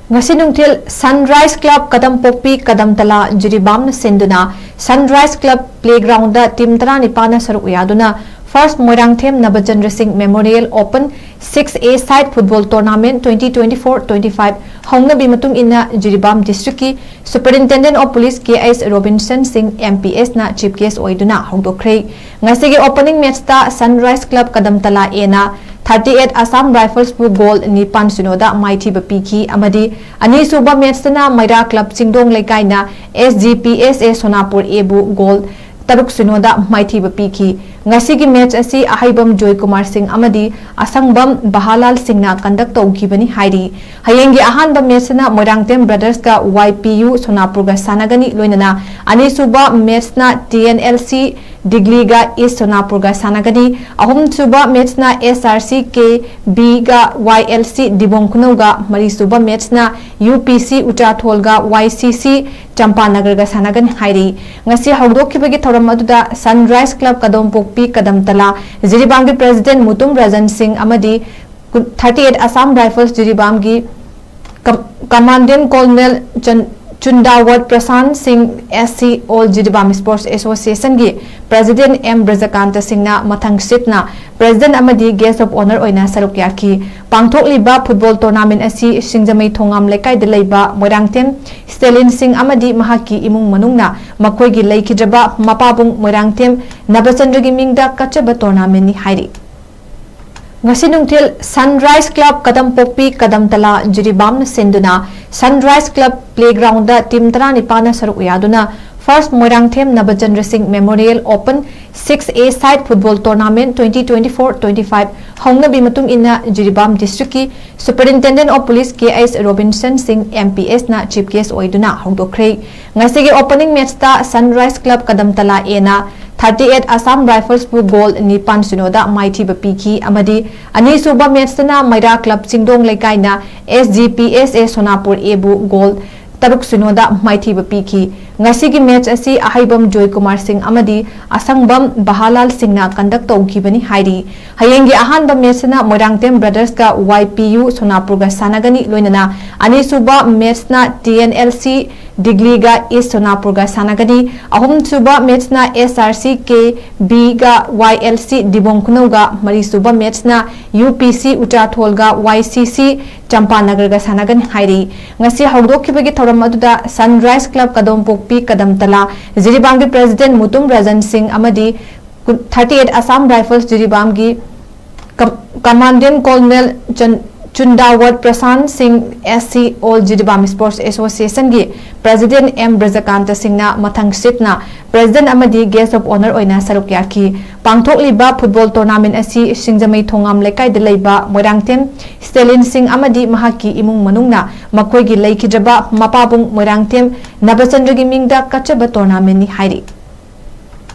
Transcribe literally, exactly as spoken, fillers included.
ꯉꯁꯤ ꯅꯨꯡꯊꯤꯜ Sunrise Club ꯀꯗꯝꯄꯣꯛꯄꯤ ꯀꯗꯝꯇꯂꯥ ꯖꯤꯔꯤꯕꯥꯝꯅ ꯁꯤꯟꯗꯨꯅ Sunrise Club Playgroundꯗ team ꯇꯔꯥꯅꯤꯄꯥꯟꯅ ꯁꯔꯨꯛ ꯌꯥꯗꯨꯅ First Moirangthem Nabachandra Singh Memorial Open six A side football tournament twenty twenty-four twenty-five ꯍꯧꯅꯕꯤ ꯃꯇꯨꯡ ꯏꯟꯅ Jiribam districtꯀꯤ Superintendent of Police K S Robinson Singh M P Sꯅ chief guest ꯑꯣꯏꯗꯨꯅ ꯍꯧꯗꯣꯛꯈ꯭ꯔꯦ꯫ ꯉꯁꯤꯒꯤ opening matchꯇ Sunrise Club ꯀꯗꯝꯇꯂꯥ Aꯅ thirty eight Assam Riflesꯕꯨ goal ꯅꯤꯄꯥꯟ ꯁꯤꯅꯣꯗ ꯃꯥꯏꯊꯤꯕ ꯄꯤꯈꯤ ꯑꯃꯗꯤ ꯑꯅꯤꯁꯨꯕ matchꯇꯅ ꯃꯩꯔꯥ Club ꯆꯤꯡꯗꯣꯡ ꯂꯩꯀꯥꯏꯅ S G P S A ꯁꯣꯅꯥꯄꯨꯔ Aꯕꯨ goal ꯇꯔꯨꯛ ꯁꯤꯅꯣꯗ ꯃꯥꯏꯊꯤꯕ ꯄꯤꯈꯤ꯫ ꯉꯁꯤꯒꯤ match ꯑꯁꯤ ꯑꯍꯩꯕꯝ ꯖꯣꯏꯀꯨꯃꯥꯔ ꯁꯤꯡ ꯑꯃꯗꯤ ꯑꯁꯪꯕꯝ ꯕꯍꯥꯂꯥꯜ ꯁꯤꯡꯅ conduct ꯇꯧꯈꯤꯕꯅꯤ ꯍꯥꯏꯔꯤ꯫ ꯍꯌꯦꯡꯒꯤ ꯑꯍꯥꯟꯕ matchꯇꯅ Moirangthem Brothersꯀ Y P U ꯁꯣꯅꯥꯄꯨꯔꯒ ꯁꯥꯟꯅꯒꯅꯤ, ꯂꯣꯏꯅꯅ ꯑꯅꯤꯁꯨꯕ matchꯅ T N L C ꯗꯤꯒꯂꯤꯒ East ꯁꯣꯅꯥꯄꯨꯔꯒ ꯁꯥꯟꯅꯒꯅꯤ꯫ ꯑꯍꯨꯝꯁꯨꯕ matchꯅ S R C K Bꯒ Y L C ꯗꯤꯕꯣꯡ ꯈꯨꯅꯧꯒ, ꯃꯔꯤꯁꯨꯕ matchꯅ U P C ꯎꯆꯥꯊꯣꯜꯒ Y C C ꯆꯝꯄꯥꯅꯒꯔꯒ ꯁꯥꯟꯅꯒꯅꯤ ꯍꯥꯏꯔꯤ꯫ ꯉꯁꯤ ꯍꯧꯗꯣꯛꯈꯤꯕꯒꯤ ꯊꯧꯔꯝ ꯑꯗꯨꯗ Sunrise Club ꯀꯗꯣꯝꯄꯣꯛꯄꯤ ꯀꯗꯝꯇꯂꯥ ꯖꯤꯔꯤꯕꯥꯝꯒꯤ President ꯃꯨꯇꯨꯝ ꯔꯖꯟ ꯁꯤꯡ ꯑꯃꯗꯤ thirty eight Assam Rifles ꯖꯤꯔꯤꯕꯥꯝꯒꯤ ꯀ-, Commandant Colonel ꯆꯟ-, ꯆꯨꯟꯗꯥꯋꯠ ꯄ꯭ꯔꯁꯥꯟ ꯁꯤꯡ, S C All Jiribam Sports Associationꯒꯤ President M ꯕ꯭ꯔꯖꯀꯥꯟꯇ ꯁꯤꯡꯅ ꯃꯊꯪꯁꯤꯠꯅ President ꯑꯃꯗꯤ Guest of Honour ꯑꯣꯏꯅ ꯁꯔꯨꯛ ꯌꯥꯈꯤ꯫ ꯄꯥꯡꯊꯣꯛꯂꯤꯕ football tournament ꯑꯁꯤ ꯁꯤꯡꯖꯃꯩ ꯊꯣꯉꯥꯝ ꯂꯩꯀꯥꯏꯗ ꯂꯩꯕ ꯃꯣꯏꯔꯥꯡꯊꯦꯝ ꯁ꯭ꯇꯦꯂꯤꯟ ꯁꯤꯡ ꯑꯃꯗꯤ ꯃꯍꯥꯛꯀꯤ ꯏꯃꯨꯡ ꯃꯅꯨꯡꯅ ꯃꯈꯣꯏꯒꯤ ꯂꯩꯈꯤꯗ꯭ꯔꯕ ꯃꯄꯥꯕꯨꯡ ꯃꯣꯏꯔꯥꯡꯊꯦꯝ ꯅꯕꯆꯟꯗ꯭ꯔꯒꯤ ꯃꯤꯡꯗ ꯀꯠꯆꯕ tournamentꯅꯤ ꯍꯥꯏꯔꯤ꯫ ꯉꯁꯤ ꯅꯨꯡꯊꯤꯜ Sunrise Club ꯀꯗꯝꯄꯣꯛꯄꯤ ꯀꯗꯝꯇꯂꯥ ꯖꯤꯔꯤꯕꯥꯝꯅ ꯁꯤꯟꯗꯨꯅ Sunrise Club Playgroundꯗ team ꯇꯔꯥꯅꯤꯄꯥꯟꯅ ꯁꯔꯨꯛ ꯌꯥꯗꯨꯅ First Moirangthem Nabachandra Singh Memorial Open six A side football tournament twenty twenty-four twenty-five ꯍꯧꯅꯕꯤ ꯃꯇꯨꯡ ꯏꯟꯅ Jiribam districtꯀꯤ Superintendent of Police K S Robinson Singh M P Sꯅ chief guest ꯑꯣꯏꯗꯨꯅ ꯍꯧꯗꯣꯛꯈ꯭ꯔꯦ꯫ ꯉꯁꯤꯒꯤ opening matchꯇ Sunrise Club ꯀꯗꯝꯇꯂꯥ Aꯅ thirty eight Assam Riflesꯕꯨ goal ꯅꯤꯄꯥꯟ ꯁꯤꯅꯣꯗ ꯃꯥꯏꯊꯤꯕ ꯄꯤꯈꯤ ꯑꯃꯗꯤ ꯑꯅꯤꯁꯨꯕ matchꯇꯅ ꯃꯩꯔꯥ Club ꯆꯤꯡꯗꯣꯡ ꯂꯩꯀꯥꯏꯅ S G P S A ꯁꯣꯅꯥꯄꯨꯔ Aꯕꯨ goal ꯇꯔꯨꯛ ꯁꯤꯅꯣꯗ ꯃꯥꯏꯊꯤꯕ ꯄꯤꯈꯤ꯫ ꯉꯁꯤꯒꯤ ꯃꯦꯆ ꯑꯁꯤ ꯑꯍꯩꯕꯝ ꯖꯣꯏ ꯀꯨꯃꯥꯔ ꯁꯤꯡ ꯑꯃꯗꯤ ꯑꯁꯪꯕꯝ ꯕꯍꯥꯂꯥꯜ ꯁꯤꯡꯅ ꯀꯟꯗꯛ ꯇꯧꯈꯤꯕꯅꯤ ꯍꯥꯏꯔꯤ꯫ ꯍꯌꯦꯡꯒꯤ ꯑꯍꯥꯟꯕ ꯃꯦꯆꯇꯅ ꯃꯣꯏꯔꯥꯡꯊꯦꯝ ꯕ꯭ꯔꯗꯔꯁꯀ ꯋꯥꯏ ꯄꯤ ꯌꯨ ꯁꯣꯅꯥꯄꯨꯔꯒ ꯁꯥꯟꯅꯒꯅꯤ, ꯂꯣꯏꯅꯅ ꯑꯅꯤꯁꯨꯕ ꯃꯦꯆꯅ ꯇꯤ ꯑꯦꯟ ꯑꯦꯜ ꯁꯤ ꯗꯤꯒꯂꯤꯒ ꯏꯁ ꯁꯣꯅꯥꯄꯨꯔꯒ ꯁꯥꯟꯅꯒꯅꯤ꯫ ꯑꯍꯨꯝꯁꯨꯕ ꯃꯦꯆꯅ ꯑꯦꯁ ꯑꯥꯔ ꯁꯤ ꯀꯦ ꯕꯤꯒ ꯋꯥꯏ ꯑꯦꯜ ꯁꯤ ꯗꯤꯕꯣꯡ ꯈꯨꯅꯧꯒ, ꯃꯔꯤꯁꯨꯕ ꯃꯦꯆꯅ ꯌꯨ ꯄꯤ ꯁꯤ ꯎꯆꯥꯊꯣꯜꯒ ꯋꯥꯏ ꯁꯤ ꯁꯤ ꯆꯝꯄꯥꯅꯒꯔꯒ ꯁꯥꯟꯅꯒꯅꯤ ꯍꯥꯏꯔꯤ꯫ ꯉꯁꯤ ꯍꯧꯗꯣꯛꯈꯤꯕꯒꯤ ꯊꯧꯔꯝ ꯑꯗꯨꯗ ꯁꯟꯔꯥꯏꯖ ꯀ꯭ꯂꯕ ꯀꯗꯣꯝꯄꯣꯛꯄꯤ ꯀꯗꯝꯇꯂꯥ, ꯖꯤꯔꯤꯕꯥꯝꯒꯤ ꯄ꯭ꯔꯦꯁꯤꯗꯦꯟ ꯃꯨꯇꯨꯝ ꯔꯖꯟ ꯁꯤꯡ ꯑꯃꯗꯤ ꯊꯥꯔꯇꯤ ꯑꯩꯠ ꯑꯁꯥꯝ ꯔꯥꯏꯐꯜꯁ ꯖꯤꯔꯤꯕꯥꯝꯒꯤ ꯀꯝ-, ꯀꯃꯥꯟꯗꯦꯟ ꯀꯣꯂꯣꯅꯦꯜ ꯆꯟ-, Chundawat Prashant Singh, S C all Jiribam sports ꯑꯦꯁꯣꯁꯤꯌꯦꯁꯟꯒꯤ ꯄ꯭ꯔꯦꯁꯤꯗꯦꯟ ꯑꯦꯝ ꯕ꯭ꯔꯖꯀꯥꯟꯇ ꯁꯤꯡꯅ ꯃꯊꯪ ꯁꯤꯠꯅ ꯄ꯭ꯔꯦꯁꯤꯗꯦꯟ ꯑꯃꯗꯤ ꯒꯦꯁ ꯑꯣꯐ ꯑꯣꯅꯔ ꯑꯣꯏꯅ ꯁꯔꯨꯛ ꯌꯥꯈꯤ꯫ ꯄꯥꯡꯊꯣꯛꯂꯤꯕ ꯐꯨꯠꯕꯣꯜ ꯇꯣꯔꯅꯥꯃꯦꯟ ꯑꯁꯤ ꯁꯤꯡꯖꯃꯩ ꯊꯣꯉꯥꯝ ꯂꯩꯀꯥꯏꯗ ꯂꯩꯕ ꯃꯣꯏꯔꯥꯡꯊꯦꯝ ꯁ꯭ꯇꯦꯂꯤꯟ ꯁꯤꯡ ꯑꯃꯗꯤ ꯃꯍꯥꯛꯀꯤ ꯏꯃꯨꯡ ꯃꯅꯨꯡꯅ ꯃꯈꯣꯏꯒꯤ ꯂꯩꯈꯤꯗ꯭ꯔꯕ ꯃꯄꯥꯕꯨꯡ ꯃꯣꯏꯔꯥꯡꯊꯦꯝ ꯅꯕꯆꯟꯗ꯭ꯔꯒꯤ ꯃꯤꯡꯗ ꯀꯠꯆꯕ ꯇꯣꯔꯅꯥꯃꯦꯟꯅꯤ ꯍꯥꯏꯔꯤ꯫